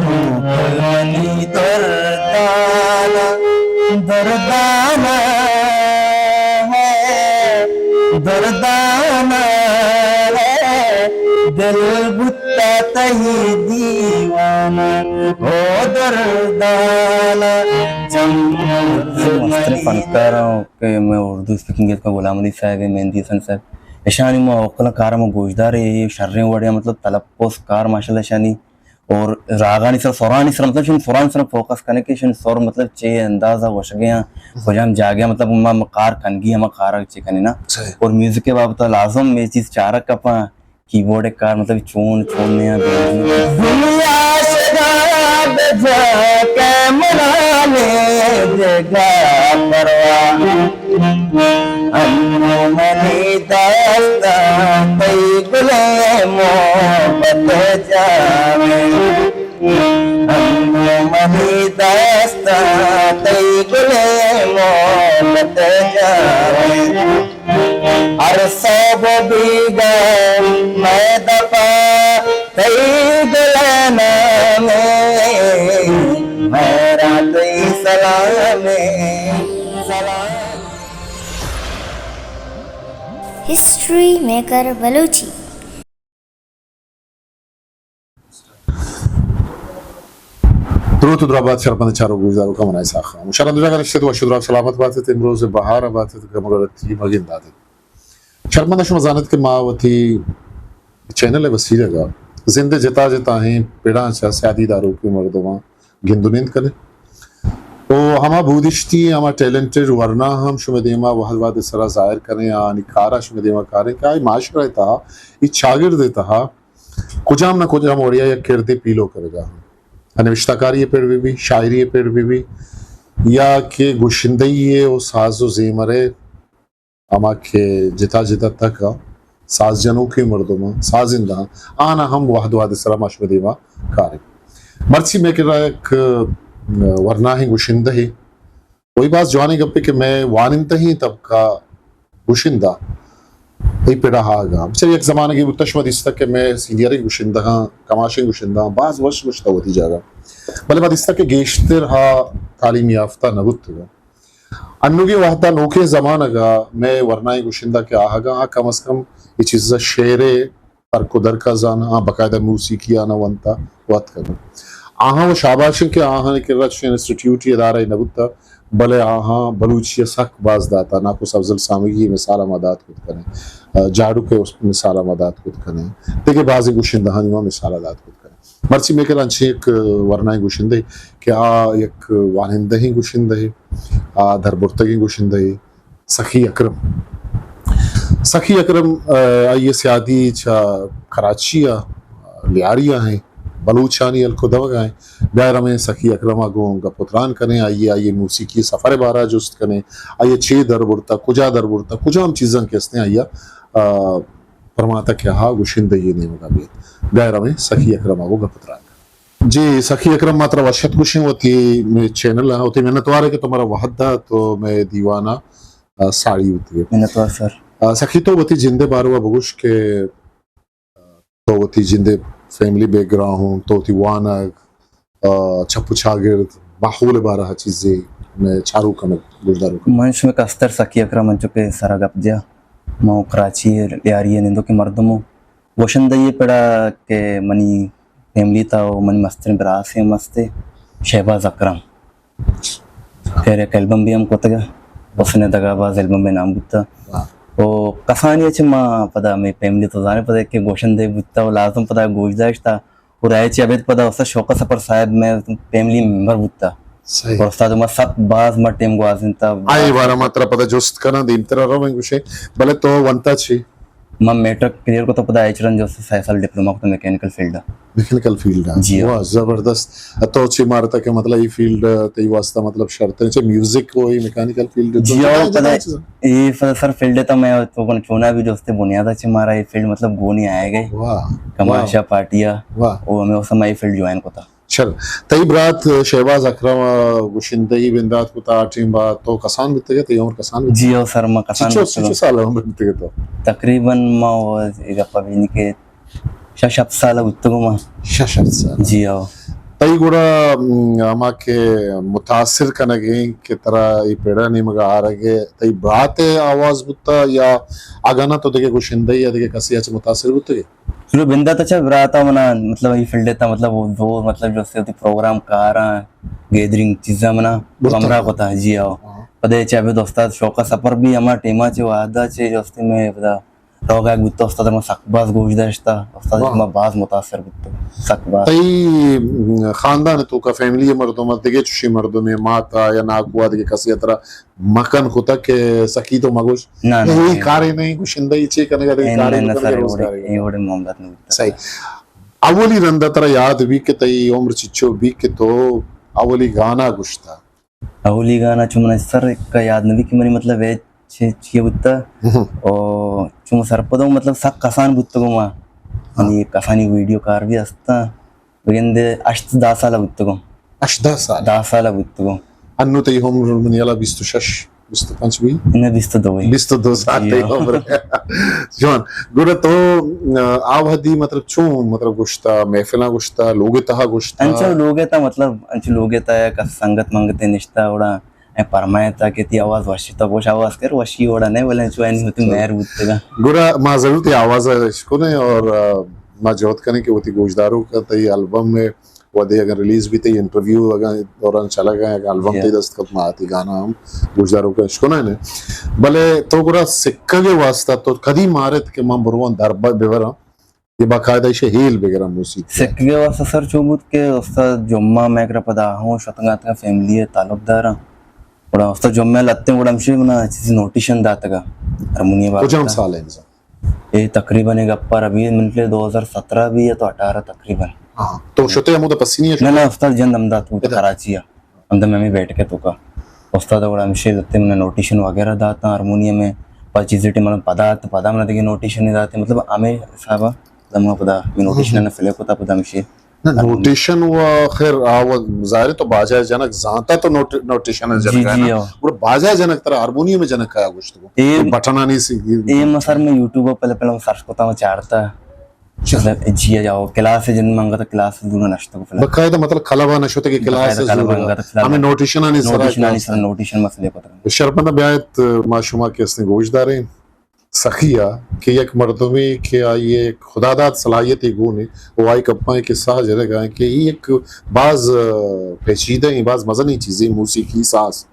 منی دردانا، دردانا ہے، دردانا ہے، دل بوتا تئی دیوانہ، او دردانا۔ چم مستریں فنکار آں کہ مئے اردو اسپیکنگ ءِ توکا غلام علی صاحب ءُ مہندی حسن صاحب، اشانی ما اوکلاں کاراں ما گوشدار ایں، شریں وڑے ءَ مطلب تلفظ کار ماشاءاللہ اشانی اور راگانی سر، سرانی سر، مطلب شن سرانی سر فوکس کنے کہ شن سر مطلب چے انداز ءَ گوشگے آں، کجام جاگہ ءَ مطلب ما، ما کار کنگی ہما کار ءَ چے کنے نا۔ صحیح۔ اور میوزک ءِ بابت ءَ لازم اے چیز چارگ کپاں، کیبورڈ ءِ کار مطلب چون، چون نے آں۔ دنیا شراب جا کے منا میں جگہ پرواہ۔ انوں منی داستان تئی گلیں محبت جامیں۔ انوں منی داستان تئی گلیں محبت جامیں۔ ہر سوب بیگاہ مئے دپا تئی گلیں نامیں۔ مہرا تئی سلامیں۔ سلام۔ History maker Balochi. دروت ءُ دراہ بات شرپمند چاروک گوشداروکاں، من اسحاق خان۔ شر اندر جاگہ نشتت، وش ءُ دراہ سلامت باتت، امروز بہار باتت، گم ءُ گلتی مگنداتت۔ شرپمند شما زانت کہ ما وتی چینل ءِ وسیلگ ءَ زند ءِ جتا جتائیں پڑاں چہ سیادی داروکیں مردماں گند ءُ نند کنیں۔ ءُ ہما بودشتی، ہما ٹیلنٹڈ ورنا ہم شمئے دیما وہد وہد ءِ سرا ظاہر کنیں، آہانی کارا شمئے دیما کاریں کہ آئی معاشرہ ءِ تہا، اے چاگرد ءِ تہا کجام نہ کجام وڑیا یک کردے پیلو کنگا ہاں۔ نوشتہ کاری ءِ پڑ بہ بی، شاعری ءِ پڑ بہ بی، یا کہ گشندہی ءِ ءُ ساز ءُ زیمر ءِ ہما کہ جتا جتا تک ءَ ساز جنوکیں مردماں، سازندہاں، آناں ہم وہد وہد ءِ سرا ما شمئے دیما کاریں۔ مرچی مئے کرا یک، ءَ، ورناہیں گشندہے، وہی باز جوانیں گپے کہ مئے وانندہیں طبقہ گشندہ اے پڑا آہگا۔ بچار یک زمانگے بوتا شما دیستا کہ مئے سینئریں گشندہاں، کماشیں گشندہاں باز وش گشتا وتی جاگہ۔ بلے ما دیستا کہ گیشتر ہا تعلیم یافتہ نہ بوتگا۔ انوگیں وہدا نوکیں زمانگا مئے ورنائیں گشندہ کہ آہگاں، آ کم از کم اے چیزا شعرے پرک و درکا زاناں، آ باقاعدہ موسیقی آناں ونتا وت کناں۔ آہاں و شاباشیں کہ آہانی کرا چشیں انسٹیٹیوٹی ادارہ نہ بوتا، بلے آہاں بلوچی سک باز داتا، ناکو سبزل سامگی مثال ما دات کت کنیں، جاڑوک مثال ما دات کت کنیں، دگہ بازیں گشندہانی ما مثال دات کت کنیں۔ مرچی مئے کرا انچیں یک ورنائیں گشندہے کہ آ یک وانندہیں گشندہے، آ دربرتگیں گشندہے، سخی اکرم۔ سخی اکرم، آ، آئی سیادی چہ کراچی ءَ لیاری ءَ ایں، بلوچانی ہلک و دمگ ءَ ایں۔ بیائے رمیں سخی اکرم ءَ گوں گپ و تران کنیں، آئی، آئی موسیقی سفر ءِ بارہ ءَ جست کنیں، آئی چے دربرتہ، کجا دربرتہ، کجام چیزاں کہ استیں آئی ءَ، آ، پرماتہ کہ ہا گشندہی نیمگا بیت۔ بیا رویں سخی اکرم ءَ گوں گپ تران کنیں۔ جی سخی اکرم، ما ترا وش اتک گوشیں وتی چینل ءَ، وتی منتوار کہ تو مارا وہد دات تو مئے دیوان ءَ، آ، ساڑی بوتگے۔ منتوار سر۔ آ، سخی تو وتی جند ءِ باروا بگوش کہ تو وتی جند ءِ فیملی بیک گراؤنڈ، تو وتی وانگ، آ، چپ و چاگرد، ماحول ءِ بارہ ءَ چیزے مئے چاروکاں، مئے گوشداروکاں۔ من شمئے کستر سخی اکرم انچو کہ سرا گپ دیا، من کراچی ءِ لیاری ءِ نندوکیں مردم اوں۔ گوشندہی ءِ پڑا کہ منی فیملی تا و منی مستریں براسے ہم استے، شہباز اکرم۔ خیر یک البم بھی ہم کتگا، حسن دگا باز البم ءِ نام بوتا۔ واہ۔ و کسانی چہ ما پدا مئے فیملی تو زانے پدا کہ گوشندہ بوتا و لازم پدا گوش داشتا۔ و رائے چہ ابید پدا استاد شوکت سفر صاحب مئے فیملی ممبر بوتا۔ صحیح۔ و استاد ما سخت باز ما ٹیم گوازینتا۔ آئی بارہ ما ترا پدا جست کناں، دیمترا رویں گوشے، بلے تو ونتا چی؟ من میٹرک کلیئر کتو پدا ایچ رن جو سہ سال ڈپلوما کتو میکینیکل فیلڈ ءَ۔ میکینیکل فیلڈ ءَ؟ جی ہاں۔ واہ، زبردست۔ تو چی مارتا کہ مطلب اے فیلڈ تئی واسطہ مطلب شرط ہے، چہ میوزک و اے میکینیکل فیلڈ؟ جی ہاں، پدا اے ف-، سر فیلڈ تا میں تو کن چونا بھی دوستے بنیاد ہے چہ مارا اے فیلڈ مطلب گونی آئے گئے۔ واہ، کماشا واہ۔ پارٹی ءَ۔ واہ۔ او ہمیں اس میں اے فیلڈ جوائن کتا۔ شر۔ تئی برات شہباز اکرم ءَ گشندہی بندات کتا آ ٹیم ءَ تو کسان بیتگے، تئی عمر کسان بیتگے؟ جی ہو سر، ما کسان چچو، بیتگوں۔ چچو سال عمر بیتگے تو؟ تقریباً ما و اے گپا بینی کہ شش ہفت سال بوتگوں ما۔ شش ہفت سال۔ جی ہو۔ تئی گڑا، م، ہما کہ متاثر کنگ ء کہ ترا اے پڑ ء نیمگ ء آرگ ء تئی برات ء آواز بوتا یا اگاں نہ تو دگہ گشندہ یا دگہ کسے ء چہ متاثر بوتگ ئے؟ چلو بندات ء چہ برات ء منا مطلب اے فیلڈ ء تھا مطلب وہ زور مطلب جو سے وتی پروگرام کاراں گیدرنگ چیزاں منا برتا۔ ہمراہ کتا جی آؤ۔ ہاں۔ پدے چہ ابید استاد شوق ء سفر بھی ہما ٹیما چہ وہدا چہ جو استے میں پدا روگ ء بوت، استاد ما سک باز گوش داشتا، استاد واہ۔ ما باز متاثر بوت، سک باز۔ تئی خاندان توکا فیملی مردم، دگہ چوشی مردم، ماتا یا ناکوا دگہ کسی ترا مکن کتا کہ سکی تو مگوش؟ نہ، نہ، اے نہ۔ کارے نہیں، گشندہ چے کنگا دگہ اے کارے نہ، نہ، نہ، کنگا سر، روزگار اے وڑے، اے وڑے محبت نہیں۔ صحیح۔ اولی رندا ترا یاد بھی کہ تئی عمر چچو بھی کہ تو اولی گانا گشتا؟ اولی گانا چو من سر کا یاد نبی کہ منی مطلب ہے چی، چی بوتا۔ ہم۔ او چو من سرپدوں مطلب سک کسان بوتگوں ما۔ ہاں۔ منی کسانی ویڈیو کار بھی ہستا۔ بگندے ہشت دہ سال بوتگوں۔ ہشت دہ سال؟ دہ سال بوتگوں۔ انو تئی عمر منی یلا بیست و شش، بیست و پنچ بھی؟ نہ، بیست و دو۔ بیست و دو سال جی تئی ہاں۔ عمر۔ جوان، گڑا تو، آ، آ وہدی مطلب چون مطلب گشتا، محفلاں گشتا، لوگ تہا گشتا؟ انچو لوگ تہا مطلب، انچو لوگ تہا یک سنگت منگت نشتا، اوڑا اے پرمائتا کہ تی آواز وشی، تو گوش آواز کر وشی وڑا نہیں، بلے چو اینی ہوتی مہر بوتگا۔ گڑا ما ضرور تی آواز اشکنیں اور، آ، ما جہد کنیں کہ وتی گوشداروکا تئی البم میں ودی اگر ریلیز بھی تئی انٹرویو اگر دوران چلا گیا، اگر البم جی۔ تئی دست کپ ما تی گانا ہم گوشداروکا اشکنیں۔ بلے تو گڑا سکگ واسطہ تو کدی مارت کہ من بروان دربہ ببراں؟ یہ باقاعدہ ایشی ہیل بگراں موسیقی۔ سکگے واسطہ سر چو بوت کہ استاد جمعہ میں کرا پدا ہوں شتگاں اتکاں فیملی ء تعلق داراں۔ گڑا استاد جمعہ لتے گڑا ہمشی منا چیز نوٹیشن داتگا ہارمونیم کجام بابت۔ سال ہے انزا؟ اے تقریباً ایک گپا ربی منٹلے دو ہزار سترہ بھی یا تو اٹھارہ تقریباً۔ ہاں، تو شتے ہمودا پسینی ہے نہ، شتے؟ نہ، استاد جند ہمدا تو ادا۔ کراچی ہے۔ ہمدا میں ہمیں بیٹھ کے تو کا۔ استاد گڑا ہمشی لتے منا نوٹیشن وغیرہ داتا ہارمونیم میں۔ پا چیزیں ٹی مطلب پدا آت، پدا منا دیگه نوٹیشن نہیں داتے، مطلب ہمیں حسابا زمان پدا می نوٹیشن نے فلے کو تا پدا مشے۔ نہ، نوٹیشن و خیر، آ، و ظاہر ہے تو باجا جنک زانتا تو نوٹ-، نوٹیشن جی، جنک ہے جی، نا۔ ہاں۔ اور باجا جنک ترا ہارمونیم جنک آیا گوشت کو۔ اے، بٹنانی سی۔ اے ما سر میں یوٹیوب پہلے، پہلے سرچ کو تا چارتا۔ اچھا۔ مطلب، جی، جاؤ، کلاس جن منگا تا کلاس دور نشت کو پہلے۔ باقاعدہ مطلب کلبا نشتے کہ کلاس باقاعدہ کلبا ضرور منگا تا کلبا۔ ہمیں نوٹیشن آنی سرا نوٹیشن آنی کلاس۔ سرا نوٹیشن مسئلے پتہ۔ شرپندہ بیایت، ما شما کہ استیں گوش داریں۔ سخی ء کہ یک مردمے کہ آئی ء یک خداداد صلاحیتے گون انت و آئی گپاں کہ ساہ جنگ ء کہ ای یک باز، ء، پیچیدہ ایں، باز مزنیں چیزے موسیقی ساز۔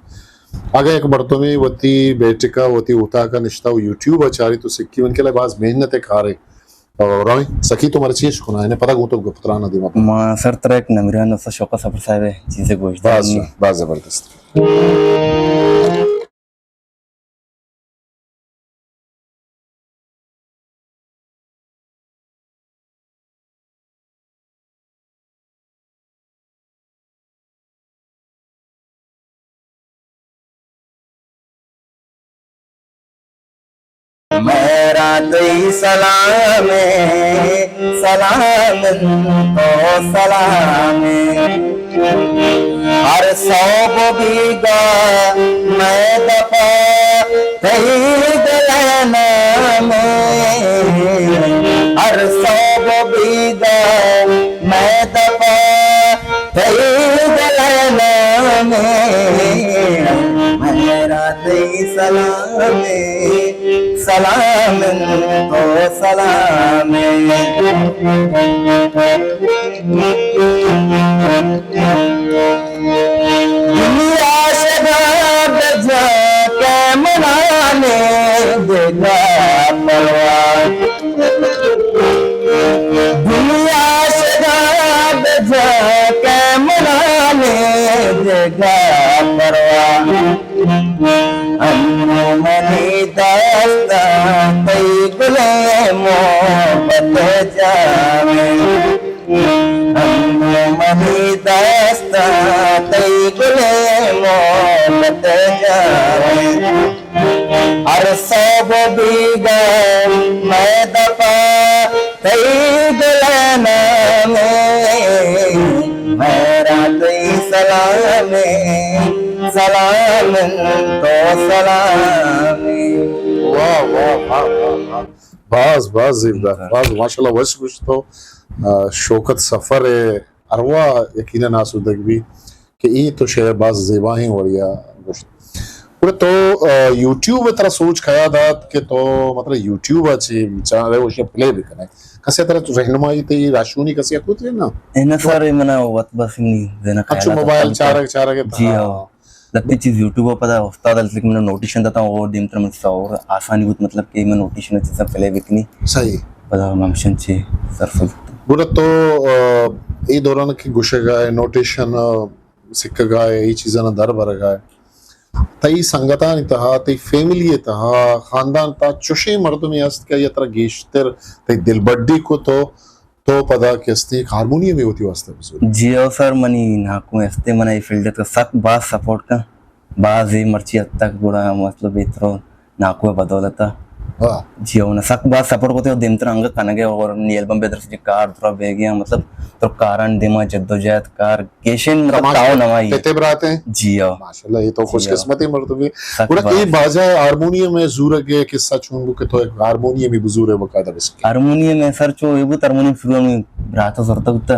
اگاں یک مردمے وتی بیٹک ء وتی اوتاک ء نشتہ و یوٹیوب ء چاری تو سکی من کہ باز محنت ء کارے۔ اور رویں سکی تو مرچی اش کنا ہے پتہ گوں تو گپ تران ء دیما۔ ما سر ترا یک نمیران نفس شوق سفر صاحب ہے چیزیں گوش باز، داریں۔ باز زبردست۔ مہرا تئی سلام، سلام تو سلام۔ ہر سوب بیگا میں دپا تئی دل نام۔ ہر سوب بیگا میں دپا تئی دل نام۔ مہرا تئی سلام، سلام تو سلام۔ دنیا شدا بجا کہ منا نے دگہ پرواہ۔ دنیا شدا بجا کہ منا نے دگہ پرواہ۔ انوں منی دستا تئی گلیں محبت جامیں۔ انوں منی دستا تئی گلیں محبت جامیں۔ ہر سوب بیگا میں دپا تئی دل نامے، مہرا تئی سلامے، سلام تو سلامے۔ واہ، واہ، واہ، واہ، واہ۔ باز، باز زیبدار، باز ماشاءاللہ وش گوشت تو۔ آ، شوکت سفر ہے، ارواہ یقیناً آسودگ بی کہ اے تو شعر باز زیبائیں وڑیا گوشت۔ گڑا تو، آ، یوٹیوب ء ترا سوچ کیا دات کہ تو، مطلب، یوٹیوب ء چی چارے وشی پلے بکنے؟ کسے ترا تو رہنمائی تے راہشونی کسے کت نا؟ اے نہ سر، اے منا وت بس نی دینا اچھا، خیالات موبائل اتکگ۔ چارگ، چارگ ء جی تہا۔ ہاں۔ لتیں چیز یوٹیوب ء پدا استاد علی سلیک من نوٹیشن داتا اور دیمتر من سا اور آسانی بوت، مطلب کہ من نوٹیشن چیزاں پلے بکنی۔ صحیح۔ پدا من ہمشن چی سر سوچ۔ گڑا تو، آ، اے دوران کہ گوشگا ہے، نوٹیشن، آ، سکگا ہے، اے چیزاں در برگا ہے۔ تئی سنگتانی تہا، تئی فیملی تہا، خاندان تہا چوشیں مردمے است کہ آئی ترا گیشتر تئی دلبڈی کو تو تو پدا کہ استے یک ہارمونیم ء وتی واسطہ بزور۔ جی او سر، منی ناکو استے، من اے فیلڈ ء سک باز سپورٹ کن، باز اے مرچی حد تک گڑا مطلب اے ترو ناکو ء بدولت ء۔ ہاں۔ جی او، نہ سک باز سپورٹ کرتے اور دیمتر انگا کنگے اور نی البم بہ درس جی کار ترا بیگیا، مطلب ترا کاران دیما جدوجہد کار گیشن مطلب کماش تاؤ نوائی۔ پتے برات ہیں؟ جی او۔ ماشاءاللہ، یہ تو جی خوش ہاں۔ قسمتی مردمی۔ سک گڑا باز۔ اے باجا ہارمونیم ء زورگ ء قصہ چون بو کہ تو ایک ہارمونیم ء بزور ء باقاعدہ بس۔ ہارمونیم ء سر چو اے بوت، ہارمونیم شروع ہمیں برات ء زرتگ بوتا۔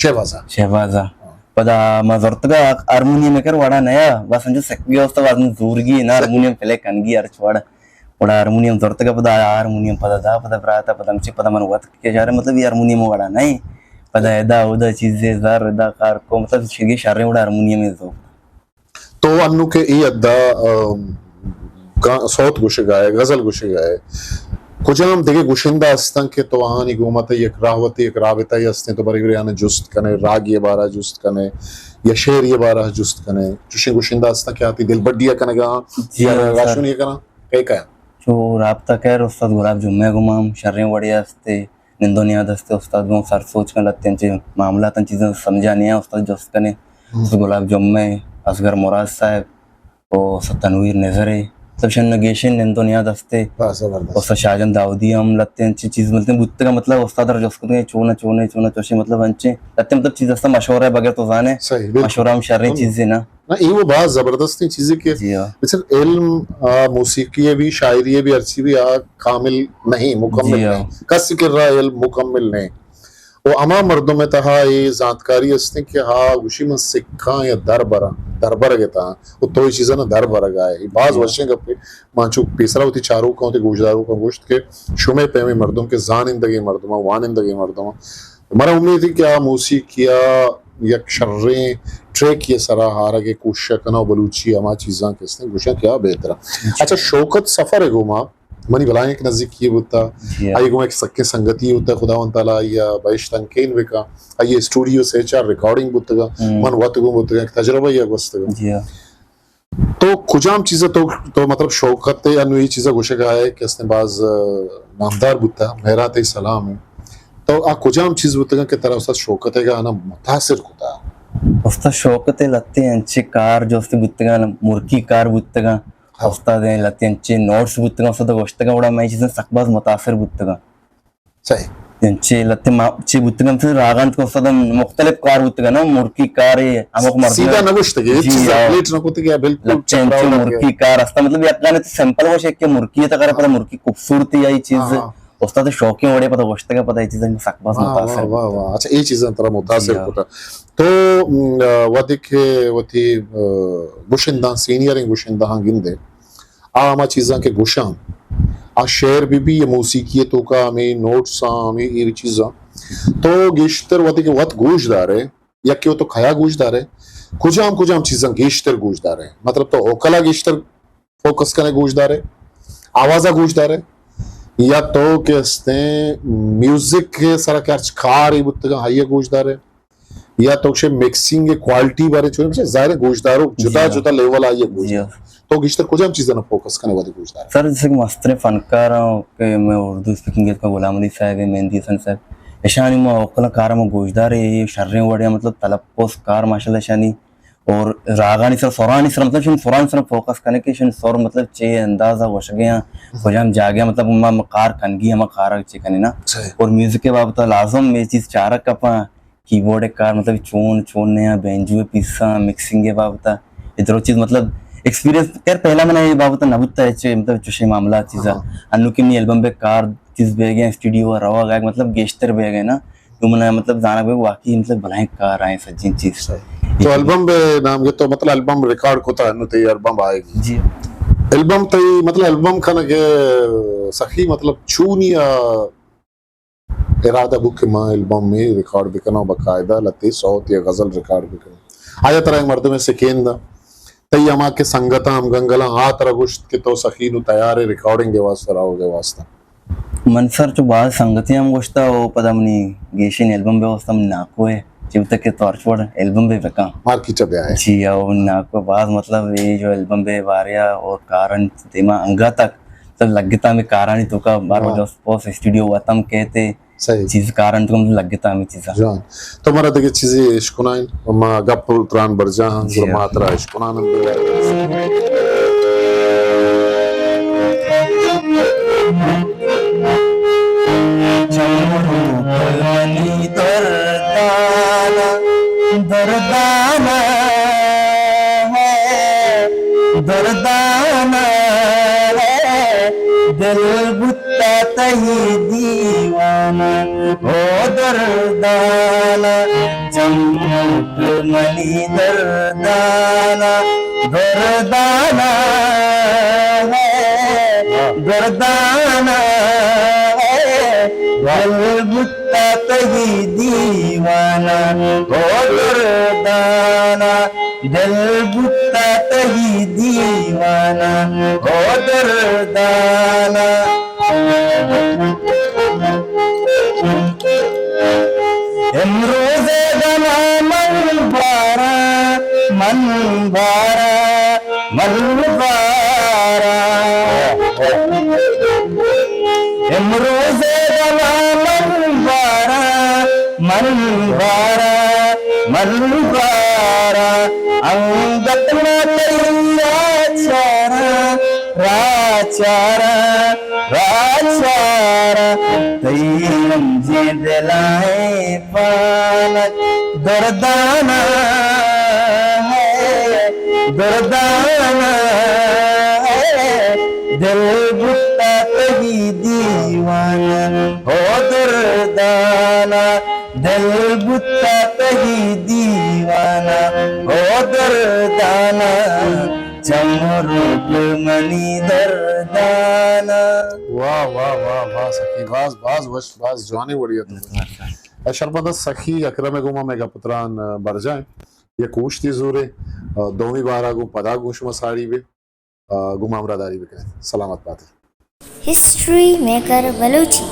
شہبازا۔ شہبازا۔ ہاں۔ پدا ما زرتگا ہارمونیم ء کر وڑا نیا، بس انچو سکگی اوستا بس من زورگی نا ہارمونیم پلے کنگی ہر چوڑا۔ وڑا ہارمونیم زرتگا پدا ہارمونیم پدا دا پدا برات ء پدا مچے پدا من وت کہ شارے مطلب یہ ہارمونیم وڑا نہیں۔ پدا ادا اودا چیزے زر ادا کار کو مطلب شگی شریں وڑا ہارمونیم زور۔ تو انو کہ اے حد ء، ام، گا-، سوت گوشگ ء ئے، غزل گوشگ ء ئے، کجام دگہ گشندہ ہستن کہ تو آہانی گوما تئی یک راہوتے، یک رابطہ ئے ہستیں، تو برے برے آناں جست کنے، راگی ء بارہ جست کنے یا شعری ء بارہ جست کنے؟ چوشیں گشندہ ہستن کہ آ تئی دلبڈی ء کنگ ء آں جی یا ہاں سر۔ راہشونی ء کناں؟ کئے کئے؟ چو رابطہ خیر استاد گلاب جمعہ گوما ہم شریں وڑے ہستے۔ نندو نیاد ہستے استاد گوں سر سوچ کن لتے انچے معاملات ان چیزاں سمجھا نیا استاد جست کنے۔ ہم۔ استاد گلاب جمعہ، اصغر مراد صاحب، او استاد تنویر نظر ہے۔ مطلب شن گیشن نندو نیاد ہستے۔ واہ، زبردست۔ استاد شاہجان داودی ہم لتے انچے چیز ملتے بوتگا، مطلب استاد را جست کنے چونا چونے چونا چوشے مطلب انچے لتے مطلب چیز ہستا مشورہ بغیر تو زانے۔ صحیح، بالکل۔ مشورہ ہم شریں ہم۔ چیزے نا۔ نہ، اے وہ باز زبردستیں چیزے کہ جی ہاں۔ مثل علم، آ، موسیقی ء بھی، شاعری ء بھی، ہرچی بھی آ کامل نہیں، مکمل جی ہاں۔ نہیں۔ کس کرا علم مکمل نہیں۔ و ہما مردم ء تہا اے زانتکاری استیں کہ ہا گوشی من سکھاں یا دربراں، دربرگ ء تہا۔ و تو اے چیزاں دربرگ ء ئے۔ اے باز جی ہاں۔ وشیں گپے۔ ما چو پیسرا وتی چاروکاں، وتی گوشداروکاں گوشت کہ شمے پیمیں مردم کہ زانندگیں مردماں، وانندگیں مردماں، منا امیت انت کہ آ موسیقی ء یک شریں ٹریکے ء سرا آرگ ء کوشش ء کناں و بلوچی ء ہما چیزاں کہ استیں گوشاں کہ آ بہتر انت۔ جی۔ اچھا، شوکت سفر ء گوما منی بلاہیں یک نزیکی یے بوتا، جی۔ آئی ء گوما یک سکیں سنگتی یے بوتا، خداوند تعالی آئی ء بہشت ہنکین بکا، آئی ء اسٹوڈیو سے چار ریکارڈنگ بوتگا، ہم۔ من وت گوں بوتگا، یک تجربہ یے گوستگا۔ جی۔ تو کجام چیز ء تو، تو مطلب شوکت ء انو اے چیز ء گوشگ ء ئے کہ استیں باز، آ، نامدار بوتا، مہرات ء سلام ء۔ تو آ کجام چیز بوتگاں کہ ترا استاد شوکت ء گا آناں متاثر کتا؟ استاد شوکت ء لتے انچے کار جو استے بوتگاں، مرکی کار بوتگاں۔ ہاں۔ استاد ء لتے انچے نوٹس بوتگاں، استاد گوشتگاں، گڑا مئے چیزاں سک باز متاثر بوتگاں۔ صحیح۔ انچے لتے ما چے بوتگاں، مثل راگان تو استاد مختلف کار بوتگاں نا، مرکی کار ہے، ہمک مردم سیدھا نہ گوشتگے، جی، چیز ہاں۔ ریلیٹ نہ کتگے، بالکل لتے چکراو انچے لگے۔ مرکی کار استا، مطلب یک گانے تو سمپل گوشے کہ مرکی ہے تو کرے، پدا مرکی خوبصورتی آئی چیز، ہاں، ہاں۔ استاد شوقیں وڑے پدا گوشتگے، پدا یہ چیز سک باز ہاں، متاثر واہ، واہ، کتا۔ واہ۔ اچھا، یہ چیز ترا متاثر جی ہاں۔ کتا۔ تو، م، آ، وہدے کہ وتی، آ، گشندہ، سینئریں گشندہ ہاں گندے، آ ہما چیزاں کہ گوشاں، آ شعر بہ بی یا موسیقی ء توکا ہمے نوٹس آں، ہمے اے چیزاں، تو گیشتر وہدے کہ وت گوش دارے، یا کہ تو کیا گوش دارے، کجام کجام چیزاں گیشتر گوش دارے؟ مطلب تو ووکل ء گیشتر فوکس کنے گوش دارے، آواز ء گوش دارے، یا تو کہ استیں میوزک ء سرا کہ ہرچ کارے بوتگاں آئی ء گوش دارے؟ یا تو گوشے مکسنگ ء کوالٹی بارے چون گوشے؟ ظاہر ہے گوشداروک جدا جی ہاں۔ جدا لیول آئی ء گوش جی ہاں۔ دار۔ تو گیشتر کجام چیزاں فوکس کنے وہدے گوشدار؟ سر، جیسے کہ مستریں فنکار ہاں کہ میں اردو اسپیکنگ کے غلام علی صاحب ہے، مہندی حسن صاحب، اشانی ما اوکلا کارا ما گوشدار ہے، یہ شریں وڑے مطلب تلفظ کار ماشاءاللہ اشانی اور راگانی سر، سرانی سر، مطلب شن سرانی سر فوکس کنے کہ شن سر مطلب چے اندازہ گوشگے ہیں، کجام جاگے ہیں، مطلب ما، ما کار کنگی ہما کارا چے کنے نا۔ صحیح۔ اور میوزک کے بابت لازم یہ چیز چارک کپاں کیبورڈ ء کار، مطلب چون، چون نیا بینجو ء پیساں، مکسنگ ء بابت ء، اے درو چیز، مطلب ایکسپیرینس، خیر پہلا من اے بابت ء نہ بوتا ہچ، مطلب چوشیں معاملات چیزا۔ ہاں۔ انو کہ منی البم بہ کار چیز بیگے، اسٹوڈیو ء روگ ء، مطلب گیشتر بیگے نا۔ تو منا مطلب زانگ بہ واقعی مطلب بلائیں کار آئیں سجیں چیز۔ تو البم بہ نام گے تو مطلب البم ریکارڈ کتا انو تئی البم آئے گی۔ جی۔ البم تئی مطلب البم کنگ سخی مطلب چونی ارادہ بو کہ ما البم میں ریکارڈ بکناں، باقاعدہ لتے صوت یا غزل ریکارڈ بکناں۔ آیا ترا مردم سکین دا؟ تئی ہما کہ سنگتاں ہم گنگلاں آ ترا گوشت کہ تو سخی نو تیار ہے ریکارڈنگ کے واسطہ، راؤ کے واسطہ؟ من سر چو باز سنگتی ہم گوشتا او پدا منی گیشین البم بہ واسطہ من ناکو ہے چیو تک کہ تو ارچوڑ البم بہ بکاں۔ مارکیٹ بہ آئے۔ جی او ناکو باز مطلب یہ جو البم بہ باریا اور کارن دیما انگا تک تو لگتا میں کارانی تو کا بار بار واہ۔ جو پوس اسٹوڈیو وتم کہتے صحیح۔ چیز کارن تو لگتا میں چیزا۔ جان۔ تو مارا دگہ چیزے اشکنائیں، ما گپ و تران برجاہ ہاں، جی گڑا ہاں۔ ما ترا اشکنان ہم بگا۔ چمروک منی دردانا، دردانا ہے، دردانا ہے، دل بوتا تئی دیوانہ، او دردانا، چمک منی دردانا، دردانا ہے، دردانا ہے، دل بوتا تئی دیوانہ، او دردانا۔ دل بوتا تئی دیوانہ، او دردانا۔ امروز دما من بارا، من بارا، من بارا۔ امروز دما من بارا، من بارا، من بارا، انگت ما تئی راچارا، راچارا، راچارا، تئی رنجیں دلائیں پانک دردانا ہے، دردانا ہے، دل بوتا تئی دیوانہ، او دردانا۔ دل بوتا تئی دیوانہ، او دردانا، چمروک منی دردانا۔ واہ، واہ، واہ، واہ، سخی، باز، باز وش، باز جوانیں وڑی ات۔ اے شرپد سخی اکرم گوما مئے گپ تران برجاہ ایں۔ یک اوشتی زورے، دومی بارا گوں پدا گوں شما ساڑی بے۔ آ، گوں ما ہمراہداری بکنیں۔ سلامت بات ئے۔ History maker Balochi.